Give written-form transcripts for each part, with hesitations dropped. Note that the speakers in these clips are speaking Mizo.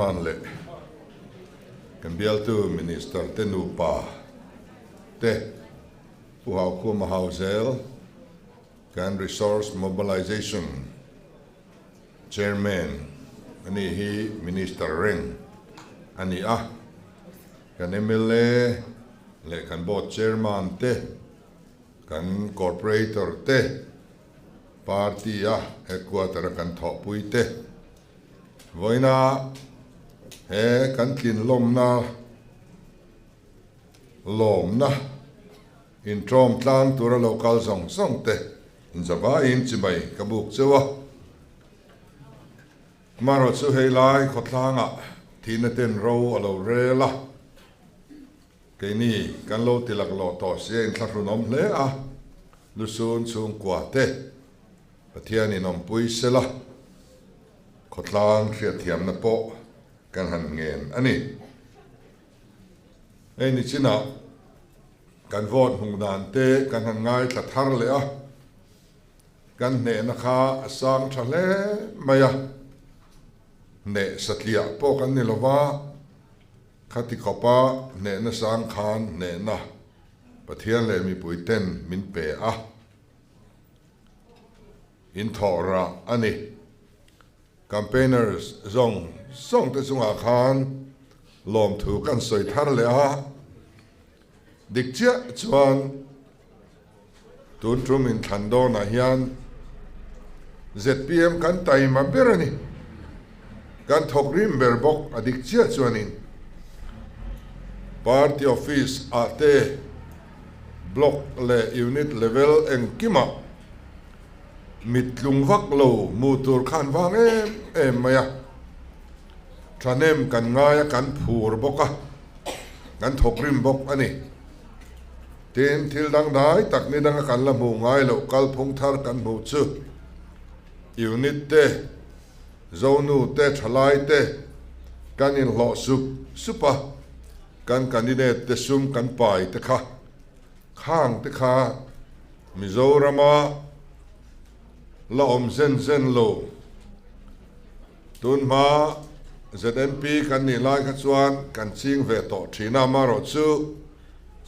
Chairman leh kan bialtu Minister te nupa te Pu Haukhuma Hauzel, kan Resource Mobilization Chairman a nih hi Minister reng a ni a, kan mla leh kan Board Chairman te, kan Corporator te, Party a Headquarter a kan thawhpui te, vawiina he kan tlinlawmna lawmna inṭawm tlang tura lo kal zawng zawng te inzavaiin chibai ka buk cheu a. Amaherawhchu chu hei lai khawtlangah thihna ten ro a lo rel a, keini kan lo ti laklawh tawh sia inthlahrunawm hle a, lusun chhungkua te Pathianin awmpui sela khawtlang hriatthiamna pawh kan han ngen a ni. Hei ni chinah kan vote hmuh dan te kan han ngaithla thar leh a, kan hnehna kha a sang tha hle mai a, hneh satliah pawh kan ni lova, khati khawpa hnehna sang khan hnehna Pathian leh mipui ten min pe a, inthawh rah a ni. Campaigners zawng zawng te chungah khan lawmthu kan sawi thar leh a, dik chiah chuan tun tum inthlan dawnah hian zpm kan taima ber a ni, kan thawk rim ber bawk a dik chiah chuanin party office ah te block leh unit level engkimah Mit tlung vak lo hmuh tur khan vang em em mai a, thahnem kan ngai a, kan phur bawk a, kan thawk rim bawk a ni. Tin, thil dangdai tak ni danga kan la hmuh ngai loh kalphung thar kan hmuh chu unit te, zonu te, thalai te kan inhlawh sup sup a, kan candidate te sum kan pai te kha Khang te kha Mizorama la awm zen zen lo. Tun hma ZNP kan nih lai kha chuan kan ching ve tawh thin a, amaherawh chu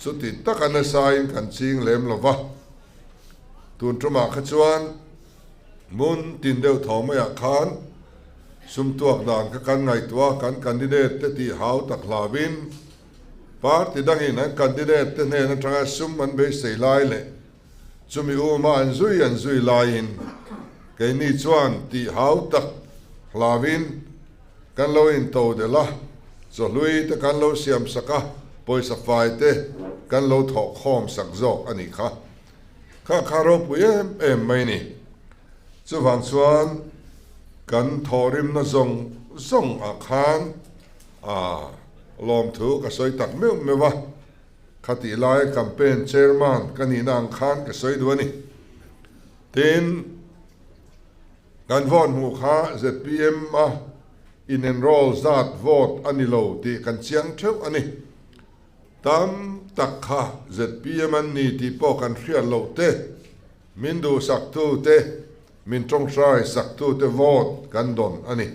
chuti taka nasain kan ching lem lo va. Tun tumah kha chuan hmun tin deuh tho maiah khan sum tuak dan kha kan ngaihtuah a, kan candidate te tih hau tak hlauin Party dangin an candidate te hnen atanga sum an beisei lai leh chumi uma an zui an zui laiin keini chuan tih hau tak hlauin kan lo into delh a, chawhlui te kan lo siam sak a, pawisa fai te kan lo thawh khawm sak zawk a nih kha. Kha kha ropui em em mai ni. Chuvang chuan kan thawhrimna zawng zawng ah khan A lawmthu ka sawi tak meuh meuh a, khatih lai campaign chairman ka nihna ang khan ka sawi duh a ni. Tin, kan vote hmuh kha zpm a in enroll zat vote a ni lo tih kan chiang theuh a ni. Tam tak kha zpm an ni tih pawh kan hriat loh te, min duhsaktu te, min tawngtai saktu te vote kan dawn a ni.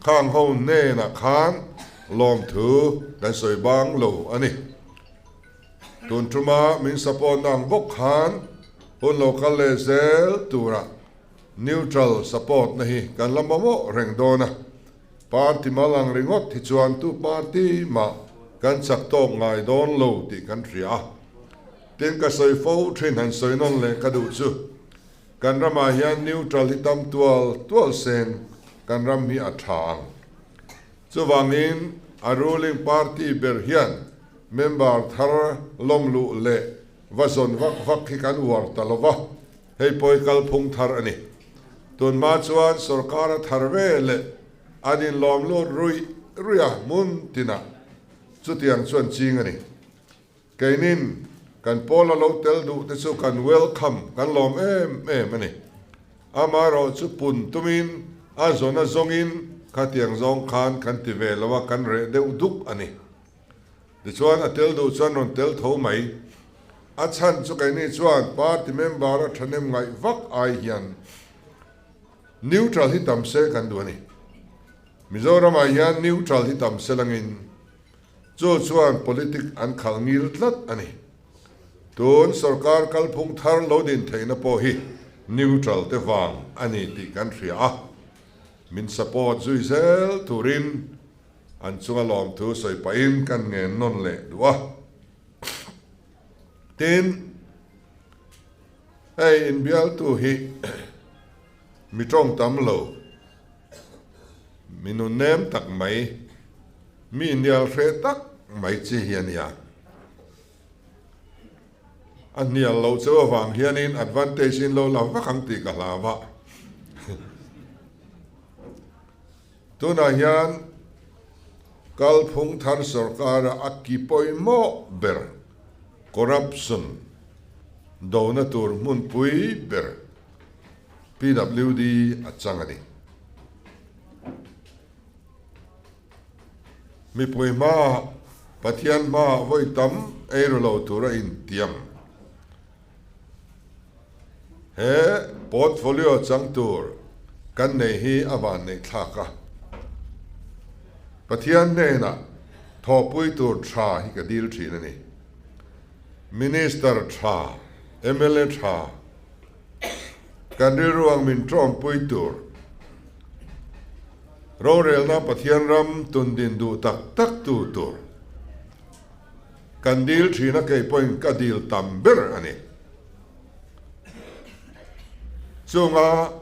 Khang ho hnenah khan lawmthu kan sawi bang lo a ni. Tun tuma min support na ang bawk khan hun lo kal leh zel turah neutral support na hi kan la mamawh reng dawn a. Party mal ang ringawt hi chuan tu party mah kan chak tawk ngai dawn lo tih kan hria a. Tin ka sawi fo thin han sawi nawn leh ka duh chu. Kan ramah hian neutral hi tam tual tual seng kan ram hi a tha ang. Chuvangin a ruling party ber hian member thar lawm luh leh va zawn vak vak hi kan uar ta lo va, hei pawi kalphung thar a ni. Tunhma chuan sorkar a thar ve leh an inlawm lut ruih ruih a hmun tinah chutiang chuan ching a ni. Keinin kan pawl a lo tel duh te chu kan welcome, kan lawm em em a ni. Amaherawh chu pun tumin a zawn a zawngin khatiang zawng khan kan ti ve lo a, kan reh deuh duk a ni. Tichuan a tel duh chuan rawn tel tho mai. A chhan chu keini chuan party member a thahnem ngaih vak ai hian neutral hi tam se kan duh a ni. Mizoramah hian neutral hi tam selangin chu chuan politic an khalh ngil tlat a ni. Tun sorkar kalphung thar lo din theihna pawh hi neutral te vang a ni tih kan hria a, min support zui zel turin an chunga lawmthu sawi pahin kan ngen nawn leh duh a. Tin, hei inbialtu hi mi tawng tam lo, mi nunnem tak mai, mi innial hreh tak mai chi hi a nia. A hnial loh cheu avang hianin advantage in lo la vak ang tih ka hlau a. Tunah hian kalphung thar sorkara a ki pawimawh ber corruption dona tur hmunpui ber PWD a chang a ni. Mipui hmaah Pathian hmaah vawi tam ei ru lo tura intiam. He portfolio chang tur kan nei hi a van neih thlak a. Pathian hnenah thawhpui tur tha hi ka dil thin a ni. Minister tha, mla tha, kan rilru ang min tawmpui tur rorelna Pathian ram tundin duh tak tak tu tur kan dil thin a, kei pawhin ka dil tam ber a ni. Chunga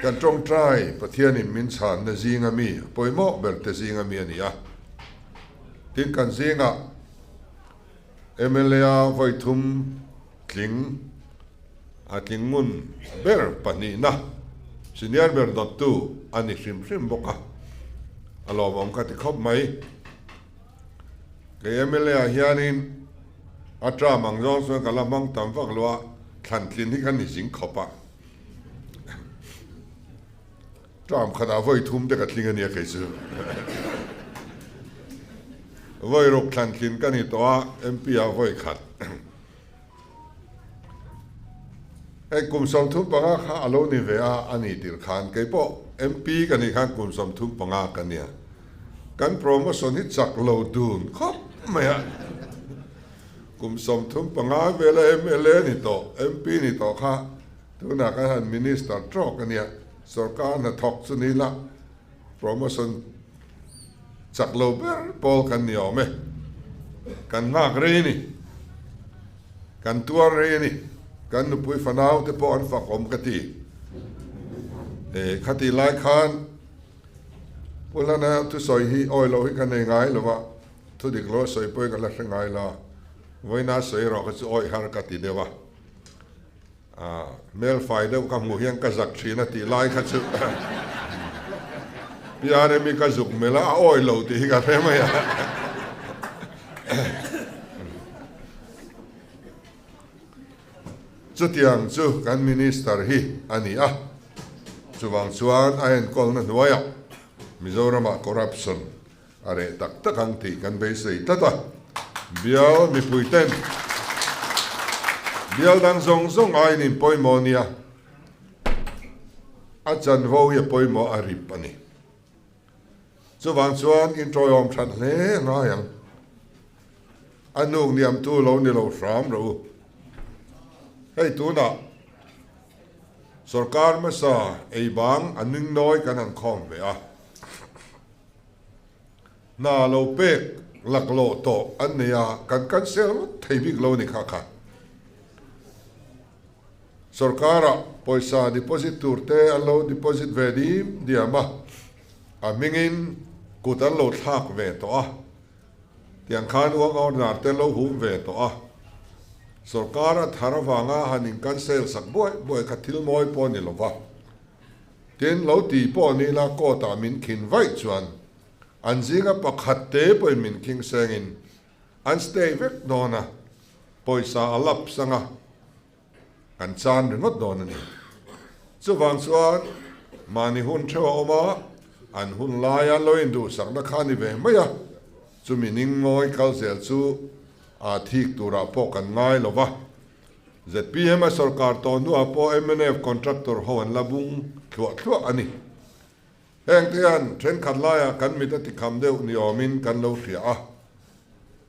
kan tawngtai Pathianin min chhanna zinga mi, pawimawh ber te zinga mi a ni a. Tin, kan zingah mla a vawi thum tling a tling ngun ber pahnihna senior ber dawttu a ni hrim hrim bawk a, a lawmawm ka ti khawp mai. Kei mla ah hianin a term ang zawng chuan ka la hmang tam vak lo a, thlan tlin hi ka ni zing khawp a. Term khatah vawi thum te ka tling a nia kei chu. Vawi ruk thlan tlin ka ni tawh a, MP ah vawi khat. Hei kum 35 kha a lo ni ve a, a ni tirh khan kei pawh MP ka nih khan kum 35 ka nia. Kan promotion hi chak lo dun khawp mai a. Kum 35 vela mla ni tawh, MP ni tawh kha tunah kan han minister tawk a nia. Sorkar hnathawk chu ni la promotion chak lo ber pawl kan ni awm e. Kan nghak rei a ni. Kan tuar rei a ni. Kan nupui fanau te pawh an fak awm ka ti. E, khati lai khan Pu Hlana thusawi hi awi loh hi ka nei ngai lo va, thu dik lo a sawi pawhin ka la hre ngai lo a, vawiina sawi erawh kha chu awi har ka ti deuh a. Hmel fai deuh ka hmuh hian ka zak thin a tih lai kha chu PRM hi ka zuk melh a, a awi lo tih hi ka hre mai a. Chutiang chu kan Minister hi a ni a, chuvang chuan a enkawlna hnuaiah Mizoramah corruption A reh tak tak ang tih kan beisei tlat a, bial mipuiten bial dang zawng zawng aiin in pawimawh nia, a chanvo hi a pawimawh a rip a ni. Chuvang chuan inṭawiawm that hle a ngai ang. A nuk niamtu lo ni lo hram rawh u. Hei tunah sorkar hmasa ei bang a ningnawi kan han khawm ve a. Hna lo pek laklawh tawh an nei a, kan cancel ngawt thei bik lo a ni kha kha. Sorkar-ah pawisa deposit tur te an lo deposit ve dim diam a, a hmingin kut an lo thlak ve tawh a, tiang khan uang order te an lo hum ve tawh a. Sorkar a thar avanga han in cancel sak buai buai kha thil mawi pawh a ni lo va. Tin, lo ti pawh ni la court ah min khin vaih chuan an zinga pakhat te pawhin min khing sengin an stay vek dawn a, pawisa a lapse anga kan chan ringawt dawn a ni. Chuvang chuan mahni hun theuh a awm a, an hun laia lo induhsakna kha a ni ve mai a, chumi ning ngawi kal zel chu aa thik turah pawh kan ngai lo va. Zpm a sorkar tawh hnuah pawh mnf contractor ho an la bung thluah thluah a ni. Heng te hian thenkhat laiah kan mit a tikham deuh ni awmin kan lo hria a,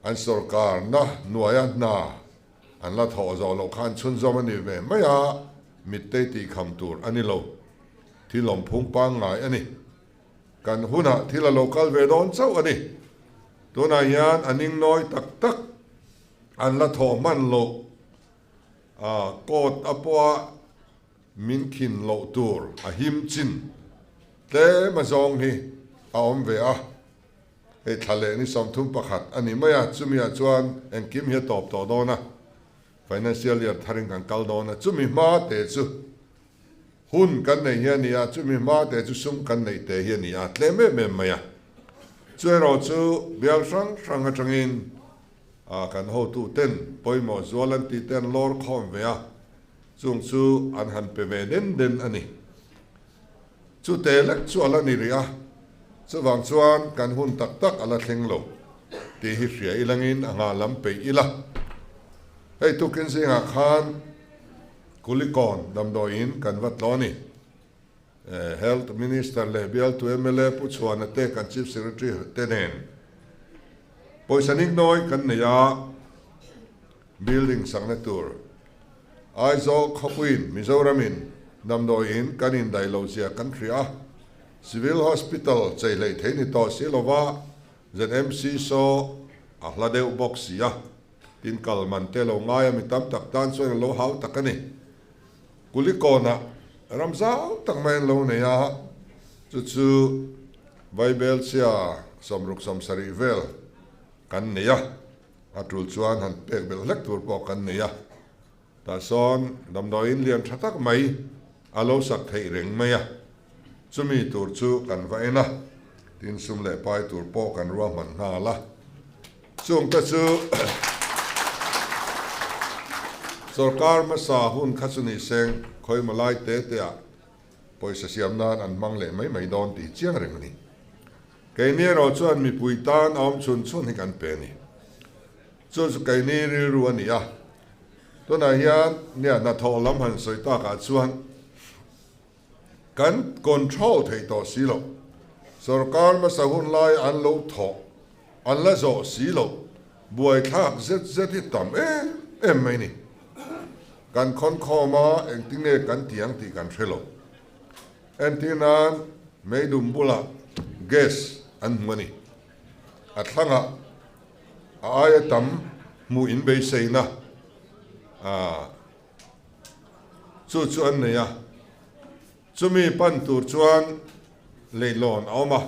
an sorkarna hnuaia hna an la thawh zawh loh khan chhunzawm a ni ve mai a, mittei tihkham tur a ni lo. Thil awmphung pangngai a ni. Kan hunah thil a lo kal ve dawn chauh a ni. Tunah hian a ning nawi tak tak an la thawh hman loh a, court a pawha min khin loh tur a him chin tlem a zawng hi a awm ve a. Hei thla leh ni 31 a ni mai a, chumiah chuan engkim hi a tawp tawh dawn a, financial year tharin kan kal dawn a, chumi hma te chu Hun kan nei hi a ni a, chumi hma te chu sum kan neih te hi a ni a, tlem em em mai a. Chu erawh chu bial hrang hrang atangin kan hotu ten pawimawh zual an tih te an lawr khawm ve a, chung chu an han pe ve den den a ni. Chu te lek chu a la ni rih a, chuvang chuan kan hun tak tak a la thleng lo tih hi hria ilangin a nghah lam peih ila. Hei tukin zingah khan Kulikawn damdawiin kan va tlaw a ni. Health Minister leh bialtu mla Pu Chhuana te kan Chief Secretary te nen pawisa niknawi kan nei a, building sakna tur Aizawl khawpuiin Mizoramin damdawiin kan indaih lo zia kan hria a, Civil Hospital chei hleih thei ni tawh si lova ZMC saw a hla deuh bawk si a. Tin kal man te lo ngai a mi tam tak tan chuan a lo hau tak a ni. Kulikawnah ram zau tak mai an lo nei a, chu chu Vaibelchhia 67 vel kan nei a, a tul chuan han pek belh hlek tur pawh kan nei a. Tah sawn damdawiin lian tha tak mai a lo sak theih reng mai a, chumi tur chu kan va en a, tin sum leh pai tur pawh kan ruahman nghal a. Chungte chu sorkar hmasa hun kha chu ni seng khawimaw lai te te ah pawisa siam nan an hmang leh mai mai dawn tih chiang reng a ni. Keini erawh chuan mipui tan a awm chhun chhun hi kan pe a ni. Chu chu keini rilru a ni a. Tunah hian nia hnathawh lam han sawi takah chuan Kan control thei tawh si lo. Sorkar hmasa hun lai an lo thawh, an la zawh si lo. Buaithlak zet zet hi tam em em mai ni. Kan khawnkhawm a, engtinge kan ti ang tih kan hre lo. Entir nan meidum bulah gas an hmu a ni. A thlangah a aia tam hmuh inbeiseina a. Chu chu an nei a, chumi pan tur chuan leihlawn a awm a,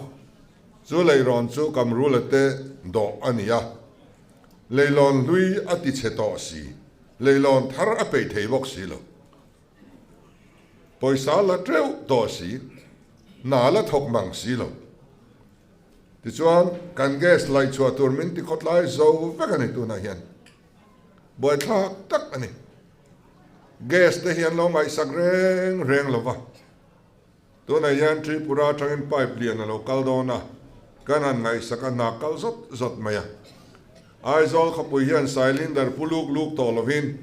chu leihrawn chu Kamrula te dawh a ni a, leihlawn hlui a ti chhe tawh si, leihlawn thar a peih thei bawk si lo. Pawisa la teuh tawh si, hna la thawk mang si lo. Tichuan, kan gas laihchhuah tur min ti khawtlai zo vek a ni tunah hian. Buaithlak tak a ni. Gas te hi an lo ngaihsak reng reng lo va. Tunah hian Tripura atangin pipe lian a lo kal dawn a, kan han ngaihsak a hna kal zawt zawt mai a. Aizawl khawpui hian cylinder pu luk luk tawh lovin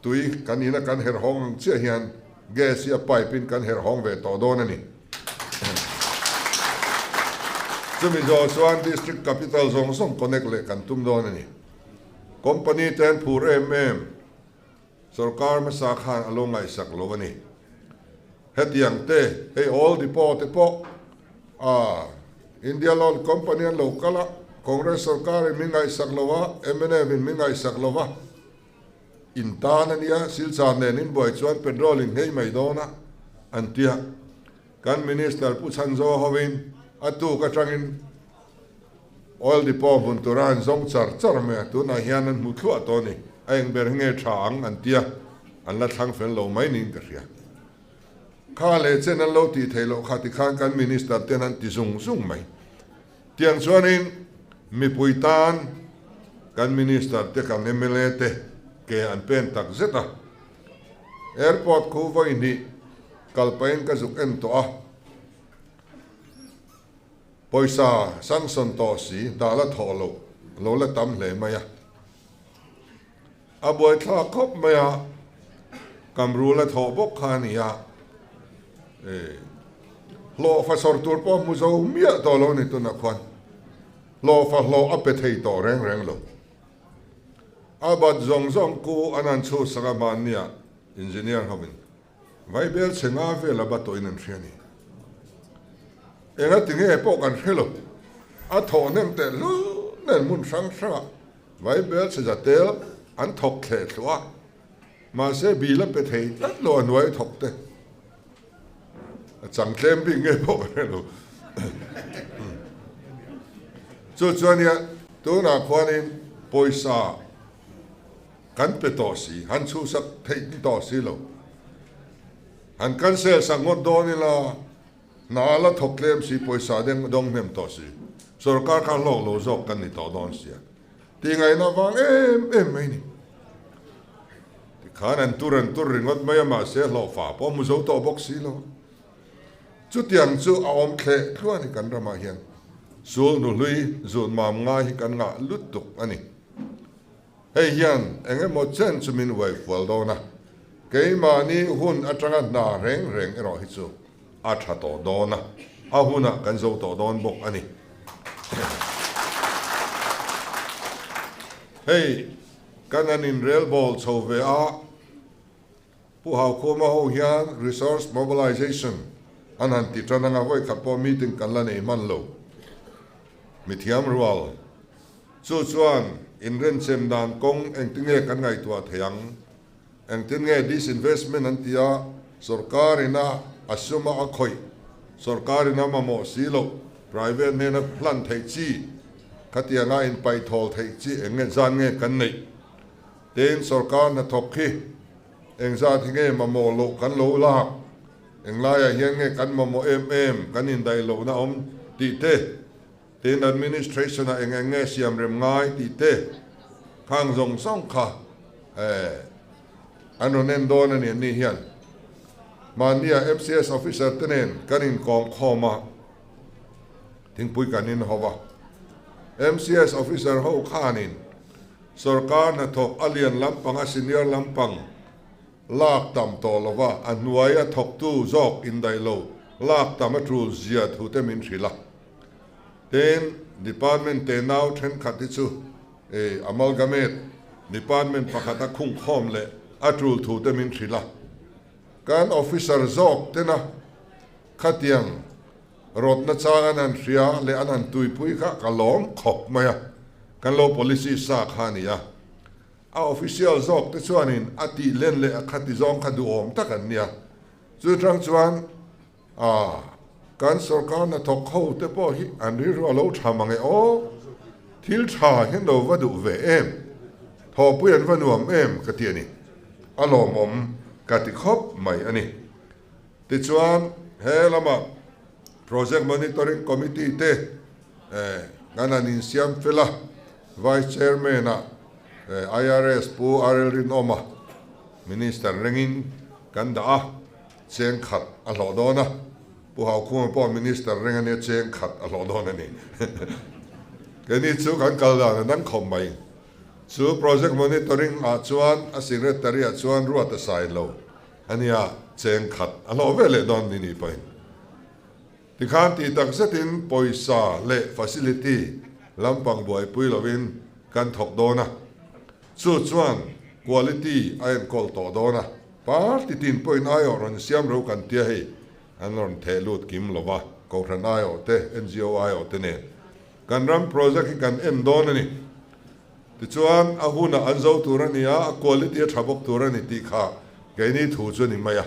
tui kan ina kan herh hawng ang chiah hian gas hi a pipe in kan herh hawng ve tawh dawn a ni. Chumi zawh chuan district capital zawng zawng connect leh kan tum dawn a ni. Company te an phur em em, sorkar hmasa khan a lo ngaihsak lo a ni. Hetiang te, hei Oil Depot te pawh a India Loan Company an lo kal a, Congress sorkar in min ngaihsak lo a, mnf in min ngaihsak lo va, in tan a nia, Silchar nen in buai chuan petrol in nghei mai dawn a, an ti a. Kan Minister Pu Chhanzo hovin a tuk atangin Oil depot hmun tura an zawng char char mai a, tunah hian an hmu thluah tawh a ni. A eng ber hi nge tha ang an tia, an la thlang fel lo mai niin ka hria. Kha leh chen an lo tih theih loh kha tikhan kan Minister ten an ti zung zung mai. Tiang chuanin mipui tan kan Minister te kan mla te ke an pen tak zet a. Airport khu vawi hnih kal pahin ka zuk en tawh a. Pawisa sanction tawh si dah la thawh loh lo la tam hle mai a. A buaithlak khawp mai a, Kamrul a thawh bawk kha a ni a. Hlawhfa sawr tur pawh hmu zo miah tawh lo ni tunah khuan hlawhfa hlawh a pe thei tawh reng reng lo. A bat zawng zawng ku an han chhu sak a hmannia engineer hovin vaibel chhe nga vel a bat tawhin an hria ni. Enga tinge pawh kan hre lo. A thawh hnem teh hlul nen hmun hrang hrangah vaibel chhe za tel an thawk thleh thluah a. Mahse bil a pe thei tlat lo a hnuai thawk te. A chang tlem bik nge pawh ka hre lo. Chu chuan nia tunah khuanin pawisa kan pe tawh si, han chhuhsak theih ni tawh si lo. Han cancel sak ngawt dawn ila hna a la thawk tlem si, pawisa deng dawng hnem tawh si. Sorkar kha hlawk lo zawk kan ni tawh dawn sia. Tih ngaihna vang em em mai ni. Tikhan an tur an tur ringawt mai a, mahse hlawhfa pawh hmu zo tawh bawk si lo. Chutiang chu a awm thleh thluah a ni kan ramah hian. Sul nuhlui zun mam ngai hi kan ngah lutuk a ni. Hei hian eng emaw chen chu min uai fual dawn a, keimahni hun atanga hna reng reng erawh hi chu a tha tawh dawn a, a hunah kan zo tawh dawn bawk a ni. Hei kan an inrelbawl chho ve a, Pu Haukhuma ho hian Resource Mobilization an han ti tan anga vawi khat pawh meeting kan la nei hman lo. Mithiam rual chu chuan inrenchem dan kawng engtinge kan ngaihtuah thei ang? Engtin nge disinvestment an ti a, sorkar ina a suma a khawih, sorkar ina mamawh si loh, private hnena hlan theih chi, khatianga inpaithawl theih chi eng nge zan nge kan neih? Tin, sorkar hnathawk khi engzat hi nge mamawh loh kan lo lak, englaiah hian nge kan mamawh em em, kan indaih lohna awm tih te, tin administration-ah eng eng nge siam rem ngai tih te, khang zawng zawng kha an rawn en dawn a ni an ni hian. Mahnia MCS officer te nen kan inkawm khawm a, thingpui kan inho a. MCS officer ho khanin Sorkar hnathawk a lian lampang a senior lampang lak tam tawh lova a hnuai a thawktu zawk indaih lo lak tam a tul zia thu te min hrilh a. Tin, department tenau thenkhat hi chu amalgamate department pakhat a khungkhawm leh a tul thu te min hrilh a. Kan officer zawk tena khatiang Rawtna chang an han hria leh an han tuipui kha ka lawm khawp mai a, kan lo policy sa kha a ni a. A official zawk te chuanin a tih len leh a khati zawng kha duhawm tak an nia. Chu tang chuan a kan sorkar hnathawk ho te pawh hi an rilru a lo tha mang e aw, thil tha hian lo va duh ve em, thawhpui an va nuam em ka ti a ni. A lawmawm ka ti khawp mai a ni. Tichuan, he lama Project Monitoring Committee te kan han insiam fel a, Vice Chairman-ah IRS Pu RL Rinawma Minister rengin kan dah a, cheng khat a hlawh dawn a, Pu Haukhuma pawh Minister reng a nia cheng khat a hlawh dawn a ni. Keini chu kan kal dan a dang khawp mai. Chu Project Monitoring ah chuan a Secretary ah chuan ruat a sai lo. A nia, cheng khat a hlawh ve leh dawn ni ni pawhin. Tikhan tih tak zetin pawisa leh facility lampang buaipui lovin kan thawk dawn a, chu chuan quality a enkawl tawh dawn a, party tin pawhin aiawh rawn siam ro kan tia hei an rawn theh lut kim lova, Kohhran aiawh te, NGO aiawh te nen kan ram project hi kan en dawn a ni. Tichuan, a hunah an zo tur a ni a, a quality a tha bawk tur a ni tih kha keini thu chu a ni mai a.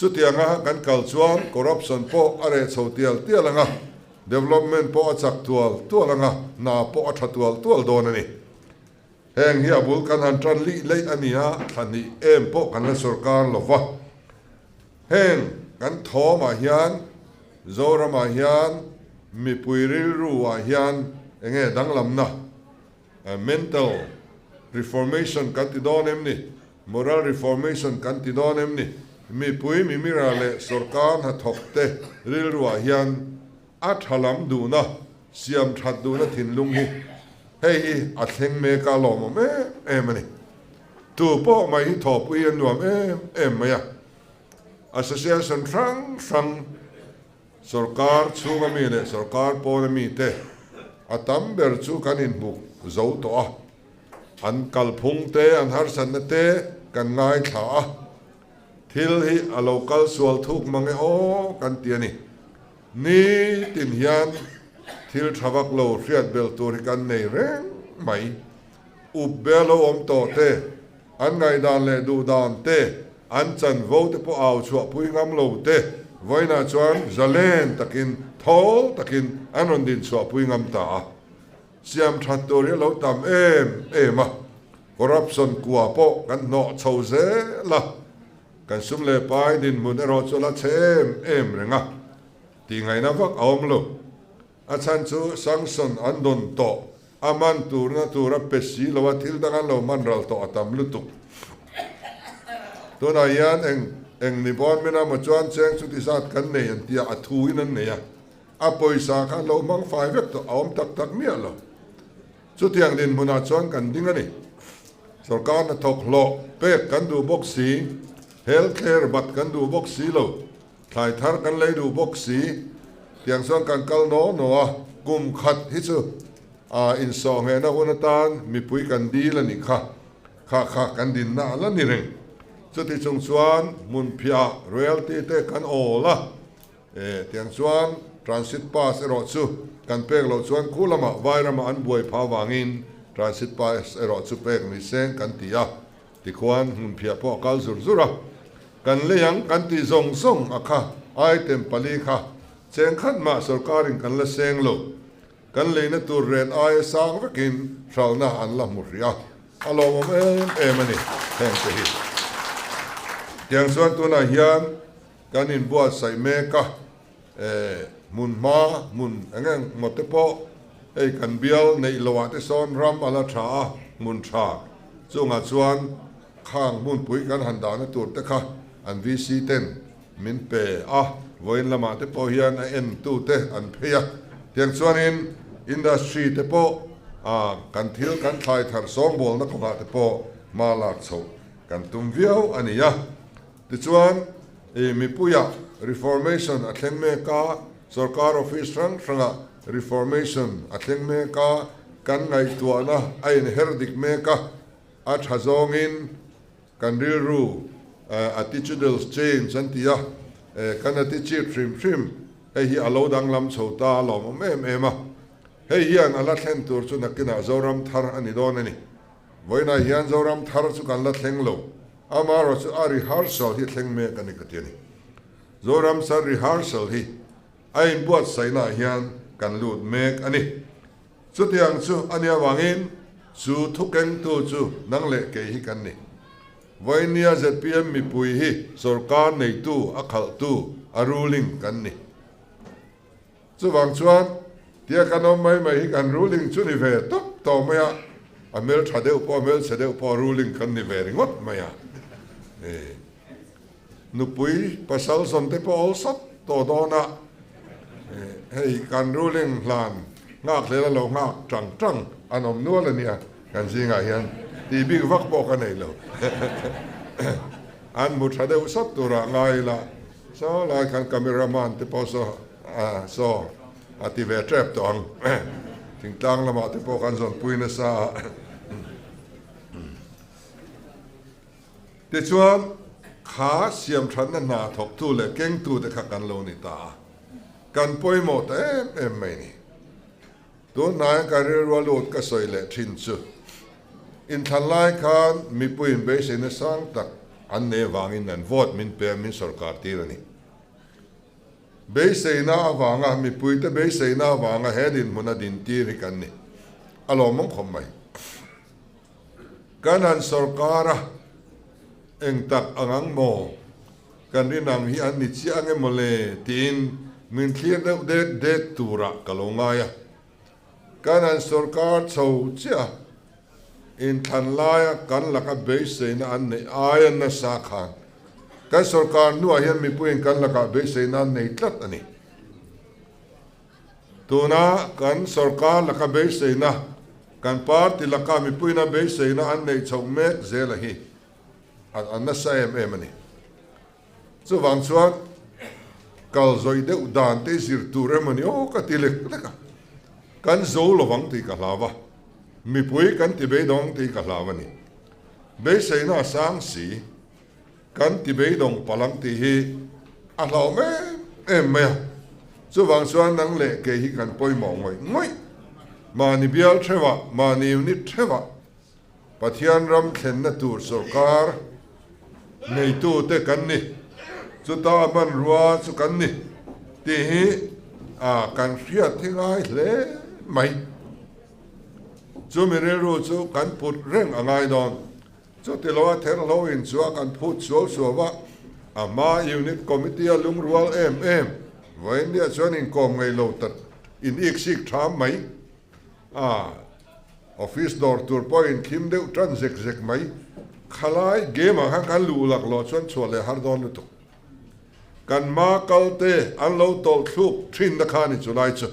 Chutianga kan kal chuan corruption pawh a reh chho tial tial ang a, development pawh a chak tual tual ang a, hna pawh a tha tual tual dawn a ni. Heng hi a bul kan han tan lih leih a ni a, thla hnih em pawh kan la sorkar lo va. Heng kan thawmah hian Zoramah hian mipui rilru ah hian enge danglamna, mental reformation kan ti dawn em ni, moral reformation kan ti dawn em ni, mipui mimira leh sorkar hnathawk te rilru ah hian a tha lam duhna, siam that duhna thinlung hi hei hi a thleng mek a lawmawm em em a ni. Tu pawh mai hi thawhpui a nuam em em mai a. Association hrang hrang. Sorkar chhunga mi leh sorkar pawna mite a tam ber chu kan inhmu zo tawh a, an kalphung te, an harsatna te kan ngaithla a, thil hi a lo kal sual thuk mang e aw kan ti a ni. Nitin hian thil tha vak lo hriat belh tur hi kan nei reng mai. Up be lo awm tawh te, an ngaihdan leh duhdan te, an chanvo te pawh au chhuahpui ngam lo te, vawiinah chuan zalen takin, thawl takin an rawn din chhuahpui ngam ta a. Siam that tur hi a lo tam em em a, corruption kua pawh kan hnawh chho zel a, kan sum leh pai dinhmun erawh chu a la chhe em em reng a, tihngaihna vak a awm lo. A chhan chu sanction an dawn tawh, a man turna tura pe si lo a thil dang an lo man ral tawh a tam lutuk. Tunah hian eng eng ni bawn min amaw chuan cheng chuti zat kan nei an tia a thu in an nei a, a pawisa kha an lo hmang fai vek tawh a awm tak tak miah lo. Chutiang dinhmunah chuan kan ding a ni. Sorkar hnathawk hlawh pek kan duh bawk si, health care bat kan duh bawk si lo. Thlai thar kan lei duh bawk si, tiang chuan kan kal naw naw a, kum khat hi chu a insawh nghehna hun atan mipui kan dil a nih kha, kha kha kan dinna a la ni reng. Chuti chung chuan hmunphiah royalty te kan awl a, e tiang chuan transit pass erawh chu kan pek loh chuan khu lamah Vairamah an buai phah avangin transit pass erawh chu pek ni seng kan ti a. Tikhuan hmunphiah pawh a kal zur zur a, kan lei ang kan tih zawng zawng a kha item pali kha cheng khat mah sorkarin kan la seng lo. Kan leina tur ret aia sang vekin hralhna an la hmu hrih a, a lawmawm em em a ni heng te hi. Tiang chuan tunah hian kan inbuatsaih mek a, hmun hma hmun eng eng maw te pawh hei kan bial neih loh ah te sawn ram a la tha a, hmun tha chungah chuan khang hmunpui kan han dahna tur te kha an VC ten min pe a, vawiin lamah te pawh hian a en tu te an phei a, tiang chuanin industry te pawh kan thil kan thlai thar sawngbawlna kawngah te pawh hma lak chhoh kan tum viau a ni a. Tichuan, i mipuiah Reformation a thleng mek a, sorkar office hrang hrangah Reformation a thleng mek a, kan ngaihtuahna a inher dik mek a, a tha zawngin kan rilru attitudinal change an ti a, kan attitude hrim hrim hei hi a lo danglam chho ta a lawmawm em em a, hei hian a la thlen tur chu nakinah Zoram thar a ni dawn a ni. Vawiinah hian Zoram thar chu kan la thleng lo, amaherawh chu a rehearsal hi thleng mek a ni ka ti a ni. Zoram thar rehearsal hi a inbuatsaihnaah hian kan lut mek a ni. Chutiang chu a nih avangin chu thukengtu chu nang leh kei hi kan ni. Vawiinia zpm mipui hi sorkar neitu, a khalhtu, a ruling kan ni. Chuvang chuan tia kan awm mai mai hi kan ruling chu ni ve tawp tawh mai a, a hmeltha deuh pawh a hmelchhe deuh pawh ruling kan ni ve ringawt mai a. Nupui pasal zawn te pawh awlsat tawh dawn a, hei kan ruling hlan nghak hlel a lo nghak tang tang an awm nual a nia kan zingah hian tih bik vak pawh ka nei lo. An hmu tha deuh sat turah ngai ila. Saw lai khan camera man te pawh saw ah saw a ti ve tep tawh ang. Thingtlang lamah te pawh kan zawnpui nasa a. Tichuan kha siam thatna hna thawktu leh kengtu te kha kan lo ni ta a. Kan pawimawh ta em em mai ni. Tunhnaiah ka rilru a lut ka sawi leh thin chu inthlan lai khan mipuiin beiseina sang tak an nei avangin an vote min pe a, min sorkar tir a ni. Beiseina avanga mipuite beiseina avanga he dinhmun a din tir hi kan ni. A lawmawm khawp mai. Kan han sorkar a, eng tak ang ang maw? Kan rin ang hi an ni chiah ange maw le tiin min thlir deuh dek dek turah ka lo ngai a. Kan han sorkar chho chiah a, inthlan laia kan laka beiseina an neih aia nasa khan kan sorkar hnuah hian mipuiin kan lakah beiseina an nei tlat a ni. Tuna kan sorkar laka beiseina, kan party laka mipuiina beiseina an neih chhoh mek zela hi a nasa em em a ni. Chuvang chuan Kal zawih deuh dan te zir tur emaw ni aw ka ti lek lek a, kan zo lovang tih ka hlau a, mipui kan ti beidawng tih ka hlau a ni. Beiseina a sang si, kan ti beidawng palh ang tih hi a hlauhawm em em mai a, chuvang chuan nang leh kei hi kan pawimawh ngawih ngawih. Mahni bial theuhah, mahni unit theuhah Pathian ram thlenna tur sawrkar neitute kan ni, chuta hmanrua chu kan ni tih hi kan hriat hi ngai hle mai. Chumi rilru chu kan put reng a ngai dawn. Chuti loa therhlo in chu a kan phut suau suau a, a hma unit committee a lungrual em em, vawiin chuan inkawm ngei lo tak in iksik tham mai. A office dawr tur pawh in thim deuh tan zek zek mai. Khalai game ah khan kan luh lak loh chuan chhuah leh har dawn lutuk. Kan hma kal te an lo tawlh thluk thin na kha ni chu lai chu.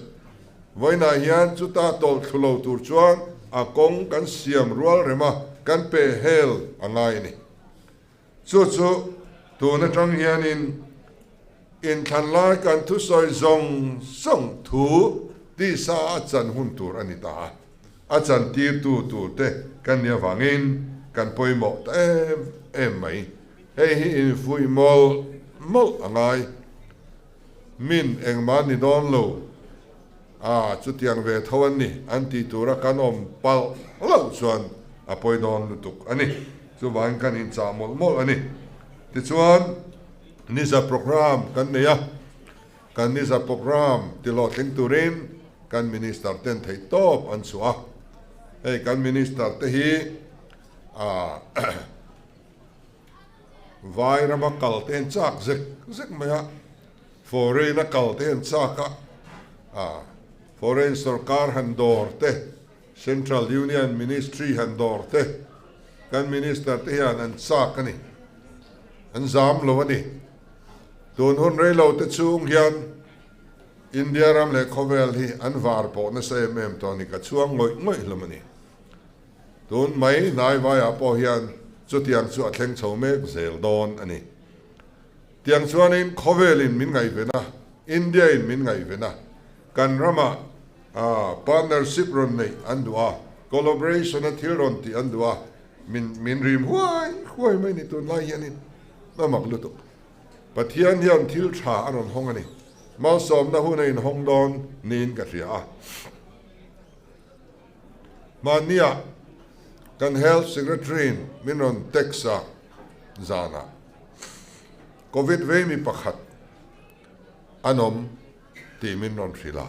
Vawiinah hian chuta tawlh thlu lo tur chuan a kawng kan siam rual rem a, kan pe hel a ngai a ni. Chu chu tun atang hianin inthlan lai kan thusawi zawng zawng thu tisa a chan hun tur a ni ta a, a chan tirtu tur te kan nih avangin kan pawimawh ta em em mai. Hei hi infuih mawlh mawlh a ngai. Min engmah ni dawn lo a, chutiang ve tho an ni an tih tura kan awm palh loh chuan a pawi dawn lutuk a ni. Chuvangin kan inchah mawlh mawlh a ni. Tichuan, Niza programme kan nei a, kan Niza programme tihlawhtling turin kan Minister ten theih tawp an chhuah a. Hei kan Minister te hi ah Vai rama kal te an chak zek zek mai a, foreign a kal te an chak a, ah foreign sorkar han dawr te, Central Union Ministry han dawr te, kan Minister te hian an chak a ni, an zam lo a ni. Tun hun rei lo te chung hian India ram leh khawvel hi an var pawh nasa em em tawh a ni, ka chhuang ngawih ngawih hlawm a ni. Tun mai hnaivaiah pawh hian chutiang chu a thleng chho mek zel dawn a ni. Tiang chuanin khawvelin min ngaihven a, India-in min ngaihven a, kan ramah partnership rawn neih an duh a, collaboration-a thil rawn tih an duh a, min min rim huai huai mai ni tunlai hianin a mak lutuk. Pathian hian thil tha a rawn hawng a ni. Malsawmna hun a inhawng dawn niin ka hria a. Hmanniah kan Health Secretary-in min rawn text a, zanah Covid vei mi pakhat an awm tih min rawn hrilh a,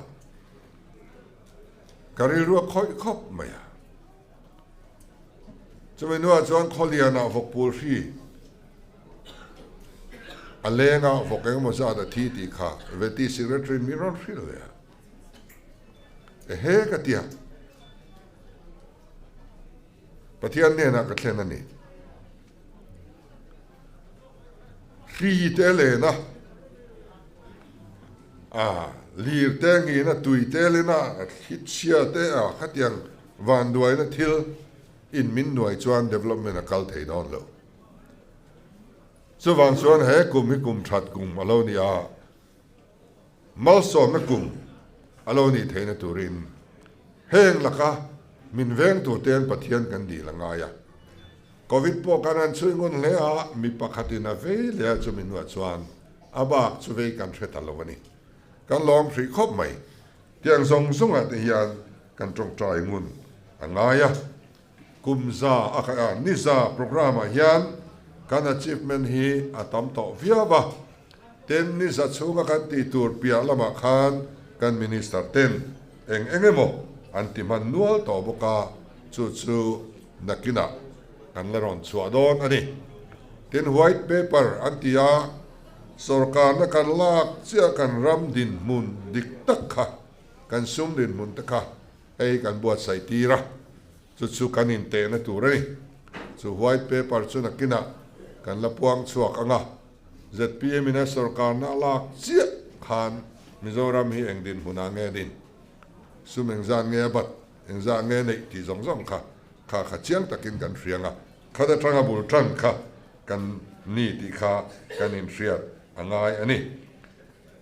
ka rilru a khawih khawp mai a. Chumi hnuah chuan Khawlianah vawkpul hri a leng a, vawk engemaw zat a thi tih kha Vety Secretary-in min rawn hrilh leh a. Ehe ka tia. Pathian hnenah ka thlen a ni. Hri te lena, a lir te ngina, tui te lena, thli chhia te a khatiang vanduaina thil in min nuai chuan development a kal thei dawn lo. Chuvang chuan he kum hi kum that kum a lo ni a. Malsawmna kum a lo nih theihna turin heng laka min veng tur ten Pathian kan dil a ngai a. Covid pawh kan han chhui ngun hle a, mi pakhatin a vei leh a chumi hnuah chuan a bak chu vei kan hre ta lo a ni. Kan lawm hrih khawp mai. Tiang zawng zawngah te hian kan tawngtai ngun a ngai a. Kum za a khaih a, ni za programme ah hian kan achievement hi a tam tawh viau a, tin ni za chhunga kan tih tur piah lamah khan kan minister ten eng eng emaw an ti hman nual tawh bawk a, chu chu nakinah kan la rawn chhuah dawn a ni. Tin white paper an ti a, sawrkarna kan lak chiah kan ram dinhmun dik tak kha, kan sum dinhmun te kha Hei kan buatsaih tir a, chu chu kan intehna tur a ni. Chu white paper chu nakinah kan la puang chhuak ang a, zpm in a sorkarna a lak chiah khan Mizoram hi eng dinhmunah nge din, sum engzat nge a bat, engzat nge neih tih zawng zawng kha kha kha chiang takin kan hria ang a, khat atanga bul tan kha kan ni tih kha kan inhriat a ngai a ni.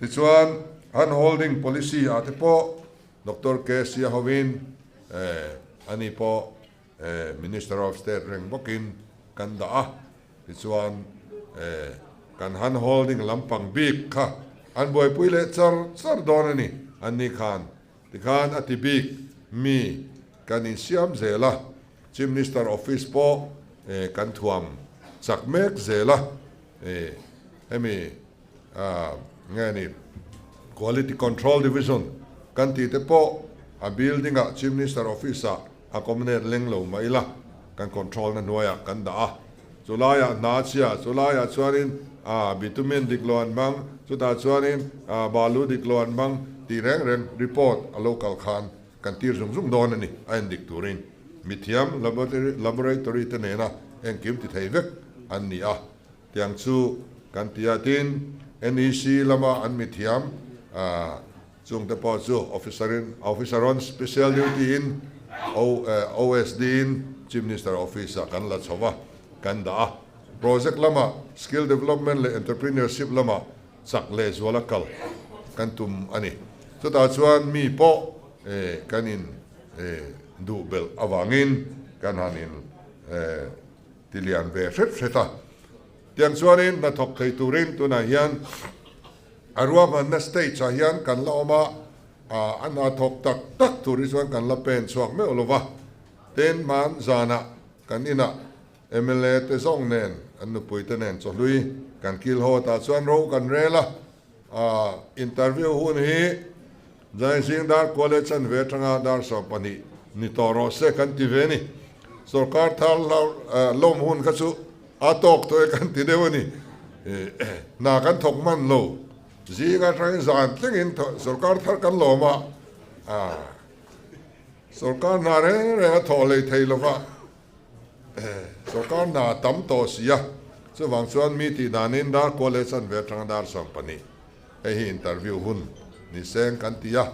Tichuan, hand holding policy ah te pawh Doctor KC a hovin ani pawh Minister of State reng bawkin kan dah a. Tichuan, kan hand holding lampang bik kha an buaipui leh char char dawn a ni. Anni khan tikhan a ti bik mi kan insiam zel a, Chief Minister Office pawh kan thuam chak mek zel a, hemi nge ni Quality Control Division kan tih te pawh a building ah Chief Minister Office ah a communate leng lo mah ila kan control na hnuaiah kan dah a, chulaiah hna chhia, chulaiah chuanin bitumen dik lo an hmang, chutah chuanin balu dik lo an hmang tih reng reng report a lo kal khan kan tir zung zung dawn a ni, a endik turin mithiam laboratory te nena engkim ti thei vek an ni a. Tiang chu kan ti a, tin NEC lama an mithiam chungte pawh chu officer in officer on special duty in OSD in Chief Minister office ah kan la chho va, kan dah a. Project lama skill development leh entrepreneurship lama chak leh zuala kal kan tum a ni. Chutah chuan mi pawh kan in duh belh avangin kan han in Ti lian ve hret hret a. Tiang chuanin hnathawk thei turin tunah hian a ruahmanna stage ah hian kan la awm a, a hnathawk tak tak tur hi chuan kan la pen chhuak meuh lo va. Tin, hman zanah kan inah mla te zawng nen an nupui te nen chawhlui kan kil haw tah chuan ro kan rel a, interview hun hi Zaizing dar kual e chanve atanga dar 12 ni tawh rawh se kan ti ve ni. Sorkar thar lawm hun kha chu a tawk tawh e kan ti deuh a ni. Hna kan thawk man lo. Zing atangin zan tlengin sorkar thar kan lawm a, sorkar hna reng reng a thawh hlei thei lova, sorkar hna a tam tawh si a. Chuvang chuan mi tih danin dar kual e chanve atanga dar 12. Hei hi interview hun ni seng kan ti a,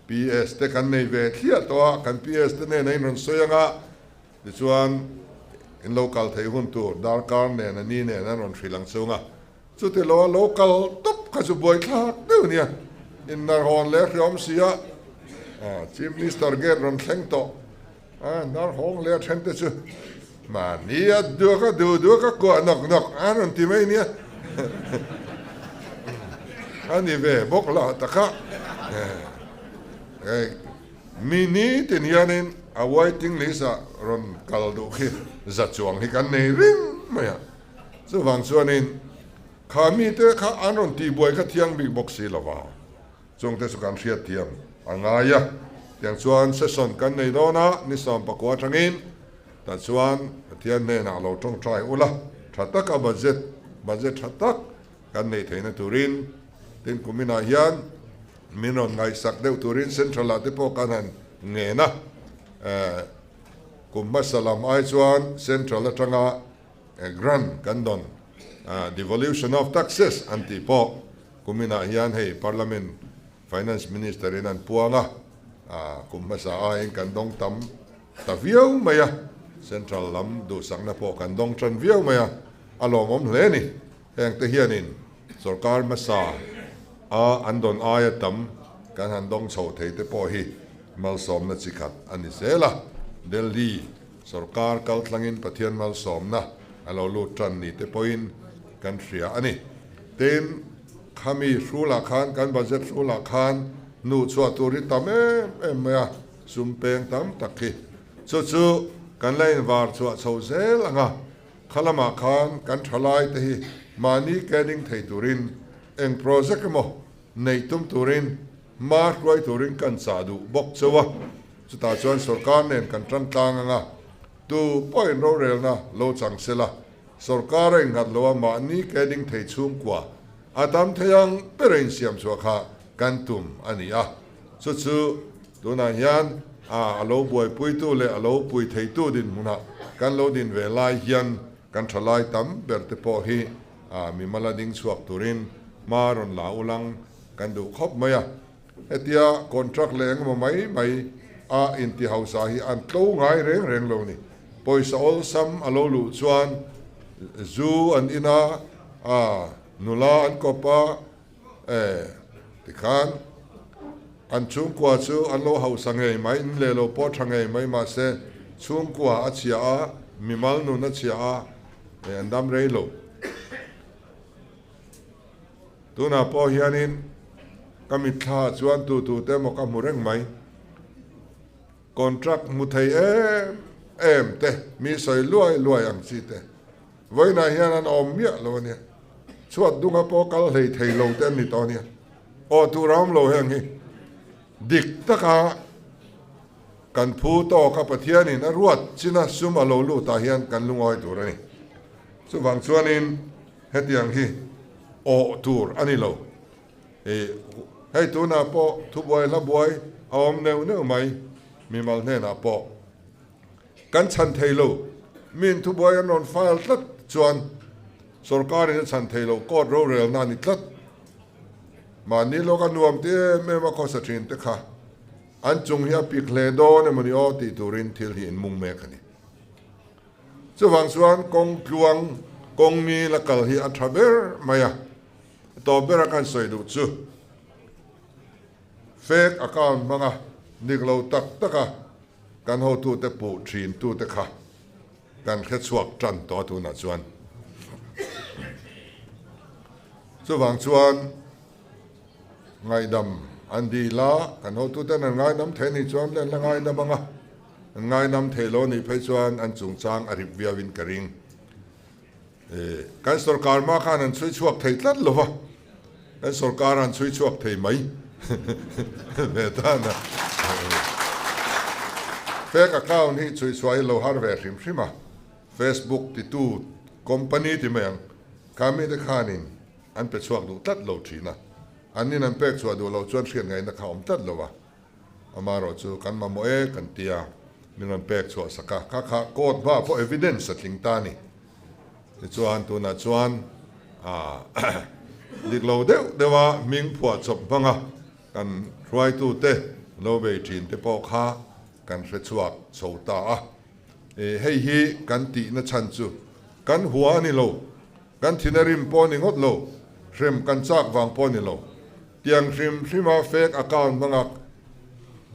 PS te kan nei ve thliah tawh a, kan PS te nen a inrawn sawi ang a, tichuan in lo kal theih hun tur darkar nen a ni nen an rawn hrilh ang chung a, chuti lo a lo kal tawp kha chu buaithlak deuh nia, innarhawn leh hriawm si a, Chief Minister gate rawn thleng tawh a, narhawng leh a then te chu Mahni a duak a duh duak a kuah nawk nawk a rawn ti mai nia. A ni ve bawk lo tak a. Mi ni tin hianin a waiting list ah rawn kal duh khi za chuang hi kan nei ring mai a. Chuvang chuanin kha mite kha an rawn tihbuai kha thiang bik bawk si lo va. Chungte chu kan hriatthiam a ngai a, tiang chuan session kan nei dawn a, ni 19 atangin tah chuan Pathian hnenah lo tawngtai ula, tha taka budget, budget tha tak kan neih theihna turin, tin kuminah hian min rawn ngaihsak deuh turin Central ah te pawh kan han ngen a, kum hmasa lam ai chuan Central atanga grant kan dawn, devolution of taxes an tih pawh Kuminah hian hei Parliament Finance Minister in an puang a, kum hmasa aiin kan dawng tam ta viau mai a, Central lam duhsakna pawh kan dawng tan viau mai a, a lawmawm hle a ni. Hengte hianin sorkar hmasa a an dawn aia tam kan han dawng chho thei te pawh hi malsawmna chi khat a ni zel a, Delhi sorkar kaltlangin Pathian malsawmna a lo lut tan ni te pawhin kan hria a ni. Tin, khami hrulah khan, kan budget hrulah khan hnuh chhuah tur hi tam em em mai a, sum peng tam tak hi. Chu chu kan la invar chhuah chho zel ang a, kha lamah khan kan thalai te hi mahni ke ding thei turin eng project emaw neih tum turin hma hruai turin kan chah duh bawk cheu a. Chutah chuan sorkar nen kan tan tlang ang a, tu pawhin rorelna lo chang sela, Sorkar a innghat lo a, mahni ke ding thei chhungkua a tam thei ang ber a insiam chhuah kha kan tum a ni a. Chu chu tunah hian a lo buaipuitu leh a lo pui theitu dinhmunah kan lo din ve lai hian kan thalai tam ber te pawh hi mimal a ding chhuak turin hma rawn la ulang kan duh khawp mai a. Hetia contract leh engemaw mai mai a inti hausa hi an tlo ngai reng reng lo ni. Pawisa awlsam a lo luh chuan zu an in a, a nula an kawp a, E, tikhan an chhungkua chu an lo hausa ngei mai, in leh lo pawh tha ngei mai mahse chhungkua a chhia a, mimal nun a chhia a, e an dam rei lo. Tunah pawh hianin ka mitthla ah chuan tu tu te emaw ka hmu reng mai. Contract hmu thei em em te, mi sawi luai luai ang chi te vawiinah hian an awm miah lo a nia. Chhuat dunga pawh kal hlei thei lo te an ni tawh a nia. Aw tur a awm lo heng hi dik taka kan phu tawk a Pathianin a ruat china sum a lo lut ah hian kan lungawi tur a ni. Chuvang chuanin hetiang hi awh tur a ni lo. Ih, hei tunah pawh thubuai hla buai a awm neuh neuh mai, mimal hnenah pawh. Kan chhan thei lo, miin thubuai an rawn file tlat chuan sorkarin a chhan thei lo, court rorelna a ni tlat. Mahni lawka nuam ti em em a khawsa thin te kha an chung hi a pik hle dawn emaw ni aw tih turin thil hi inmung mek a ni. Chuvang chuan kawng tluang, kawng ngil a kal hi a tha ber mai a. Tawp bera kan sawi duh chu fake account hmanga dik lo tak taka kan hotute puh thin tute kha kan hre chhuak tan tawh a tunah chuan. Chuvang chuan ngaihdam an dil a, kan hotuten an ngaidam thei anih chuan an la ngaidam ang a, an ngaidam thei lo anih phei chuan an chungchang a rip viauin ka ring. Kan sorkar hma khan an chhui chhuak thei tlat lo va, kan sorkar an chhui chhuak thei mai ve tan a. Fake account hi chhui chhuah hi lo har ve hrim hrim a, Facebook titu company ti mai ang, kha mite khanin an pe chhuak duh tlat lo thin a, an nin an pek chhuah duh loh chuan hriat ngaihna kha a awm tlat lo va. Amaherawh chu kan mamawh e kan ti a, min rawn pek chhuah sak a, kha kha court hmaah pawh evidence a tling ta a ni. Tichuan tunah chuan dik lo deuh deuha hming phuah chawp hmanga kan hruaitute lo bei thin te pawh kha kan hre chhuak chho ta a. Hei hi kan tihna chhan chu kan hua a ni lo, kan thina rim pawh a ni ngawt lo, hrem kan chak vang pawh a ni lo. Tiang hrim hrima fake account hmanga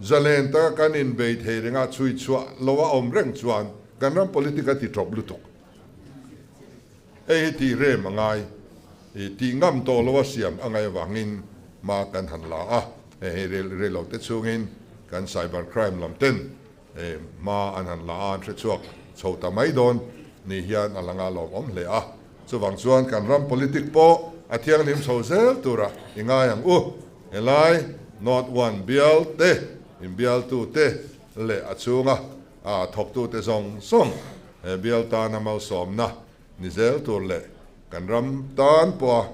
zalen taka kan inbei thei renga chhui chhuah lo a awm reng chuan kan ram politic a ti tawp lutuk. Hei hi tih rem a ngai, tih ngam tawh lo a siam a ngaih avangin hma kan han la a, hei rei lo te chhungin kan cyber crime lam ten hma an han la a, an hre chhuak chho ta mai dawn ni hian a la nga lawmawm hle a. Chuvang chuan kan ram politic pawh a thianghlim chho zel tura i ngai ang u. Helai North One bial te, inbialtu te leh a chhunga thawktu te zawng zawng he bial tana malsawmna ni zel tur leh kan ram tan pawha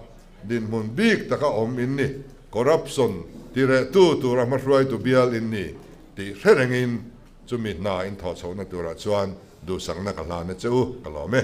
dinhmun bik taka awm in ni, corruption tirehtu tura hmahruaitu bial in ni tih hre rengin chumi hna in thawhchhohna turah chuan duhsakna ka hlan a che u, ka lawm e.